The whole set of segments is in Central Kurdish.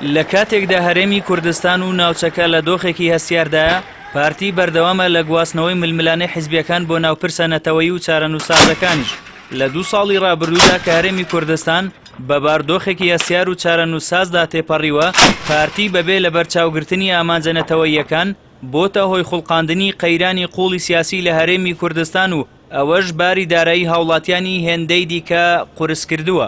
لە کاتێکدا هەرێمی کوردستان و ناوچەکە لە دۆخێکی هەستیاردایە، پارتی بەردەوامە لە گواستنەوەی ململانێ حیزبییەکان بۆ ناو پرسە نەتەوەیی و چارەنووسسازەکانیش. لە دوو ساڵی ڕابردوودا کە هەرێمی کوردستان بە باردۆخێکی هەستیار و چارەنووسسازدا تێپەڕیوە، پارتی بەبێ لەبەرچاوگرتنی ئامانجە نەتەوەییەکان، بۆتە هۆی خوڵقاندنی قەیرانی قووڵی سیاسی لە هەرێمی کوردستان و ئەوەش باری دارایی هاوڵاتیانی هێندەی دیکە قورس کردووە.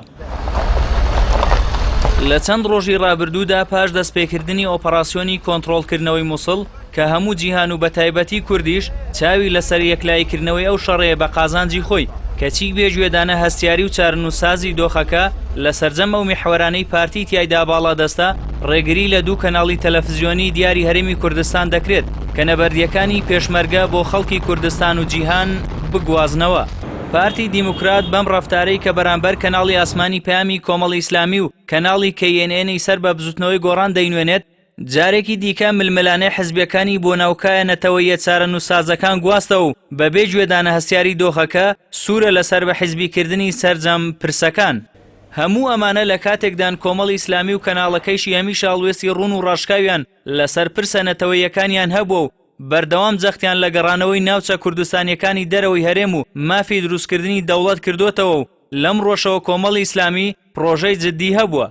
لە چەند ڕۆژی ڕابردوودا پاش دەستپێکردنی ئۆپەراسیۆنی کۆنتڕۆڵکردنەوەی موسڵ کە هەموو جیهان و بەتایبەتی کوردیش چاوی لەسەر یەکلاییکردنەوەی ئەو شەڕەیە بە قازانجی خۆی، کەچی بێ گوێدانە هەستیاری و چارەنووسسازی دۆخەکە لە سەرجەم ئەو میحوەرانەی پارتی تیایدا باڵادەستە، ڕێگری لە دوو کەناڵی تەلەفزیۆنی دیاری هەرێمی کوردستان دەکرێت کە نەبەردییەکانی پێشمەرگە بۆ خەڵکی کوردستان و جیهان بگوازنەوە. پارتی دیموکرات بەم ڕەفتارەی کە بەرامبەر کەناڵی ئاسمانی پەیامی کۆمەڵی ئیسلامی و کەناڵی KNN ی سەر بە بزوتنەوەی گۆڕان دەینوێنێت، جارێکی دیکە ململانێ حزبیەکانی بۆ ناو کایە نەتەوەییە چارەنووسسازەکان گواستەوە و بەبێ گوێدانە هەستیاری دۆخەکە، سوورە لەسەر بە حزبیکردنی سەرجەم پرسەکان. هەموو ئەمانە لە کاتێکدان کۆمەڵی ئیسلامی و کەناڵەکەیشی هەمیشە هەڵوێستی ڕوون و ڕاشکاویان لەسەر پرسە نەتەوەییەکانیان هەبووە و بەردەوام جەختیان لە گەڕانەوەی ناوچە کوردستانییەکانی دەرەوەی هەرێم و مافی دروستکردنی دەوڵەت کردۆتەوە و لەمڕۆشەوە کۆمەڵی ئیسلامی پڕۆژەی جددی هەبووە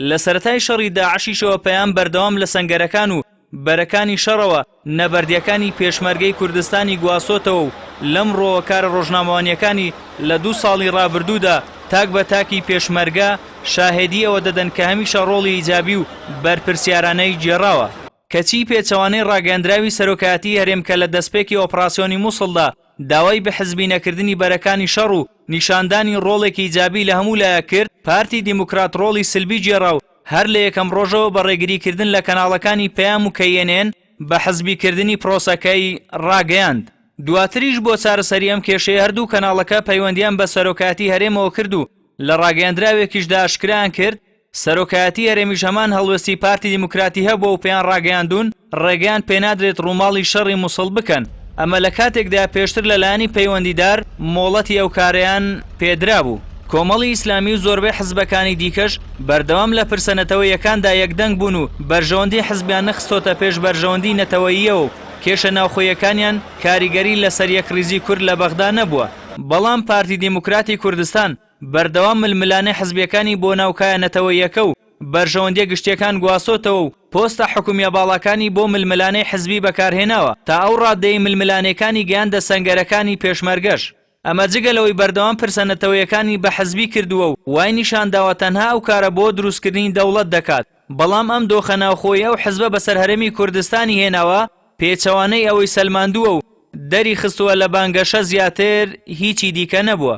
لە سەرەتای شەڕی داعشیشەوە پەیام بەردەوام لە سەنگەرەکان و بەرەکانی شەڕەوە نەبەردیەکانی پێشمەرگەی کوردستانی گواستۆتەوە و لەمڕۆوە کارە ڕۆژنامەوانیەکانی لە دوو ساڵی ڕابردوودا تاک بە تاکی پێشمەرگە شاهێدی ئەوە دەدەن کە هەمیشە ڕۆڵی ئیجابی و بەرپرسیارانەی گێڕاوە. کەچی پێچەوانەی ڕاگەیەندراوی سەرۆکایەتیی هەرێم کە لە دەستپێکی ئۆپڕاسیۆنی موسڵدا داوای بە حزبی نەکردنی بەرەکانی شەڕ و نیشاندانی ڕۆڵێکی ئیجابی لە هەموو لایەک کرد، پارتی دیموکرات ڕۆڵی سلبی گێڕا و هەر لە یەکەم ڕۆژەوە بە ڕێگریکردن لە کەناڵەکانی پەیام و کەی ئێن ئێن بە حزبیکردنی پرۆسەکەی ڕاگەیاند. دواتریش بۆ چارەسەری ئەم کێشەیە هەردوو کەناڵەکە پەیوەندیان بە سەرۆکایەتی هەرێمەوە کرد و لە ڕاگەیەندراوێکیشدا ئاشکرایان کرد سەرۆکایەتی هەرێمیش هەمان هەڵوێستی پارتی دیموکراتی هەبووە و پێیان ڕاگەیاندوون ڕێگەیان پێنادرێت ڕووماڵی شەڕی موسڵ بکەن، ئەمە لە کاتێکدایە پێشتر لە لایەنی پەیوەندیدار مۆڵەتی ئەو کارەیان پێدرابوو. کۆمەڵی ئیسلامی و زۆربەی حزبەکانی دیکەش بەردەوام لە پرسە نەتەوەییەکاندا یەکدەنگ بوون و بەرژەوەندی حزبیان نەخستۆتە پێش بەرژەوەندی نەتەوەییەوە و کێشە ناوخۆییەکانیان کاریگەری لەسەر یەکڕیزی کورد لە بەغدا نەبووە، بەڵام پارتی دیموکراتی کوردستان بەردەوام ململانێ حزبیەکانی بۆ ناو کایە نەتەوەییەکە و بەرژەوەندیە گشتیەکان گواستۆتەوە و پۆستە حکومیە باڵاکانی بۆ ململانێی حزبی بەکارهێناوە تا ئەو ڕاددەی ململانێکانی گەیاندە سەنگەرەکانی پێشمەرگەش. ئەمە جگە لەوەی بەردەوام پرسە نەتەوەیەکانی بە حزبی کردووە و وای نیشانداوە تەنها ئەو کارە بۆ دروستکردنی دەوڵەت دەکات، بەڵام ئەم دۆخە ناوخۆیی ئەو حزبە بەسەر هەرێمی کوردستانی هێناوە پێچەوانەی ئەوەی سەلماندووە و دەریخستووە لە بانگەشە زیاتر هیچی دیکە نەبووە.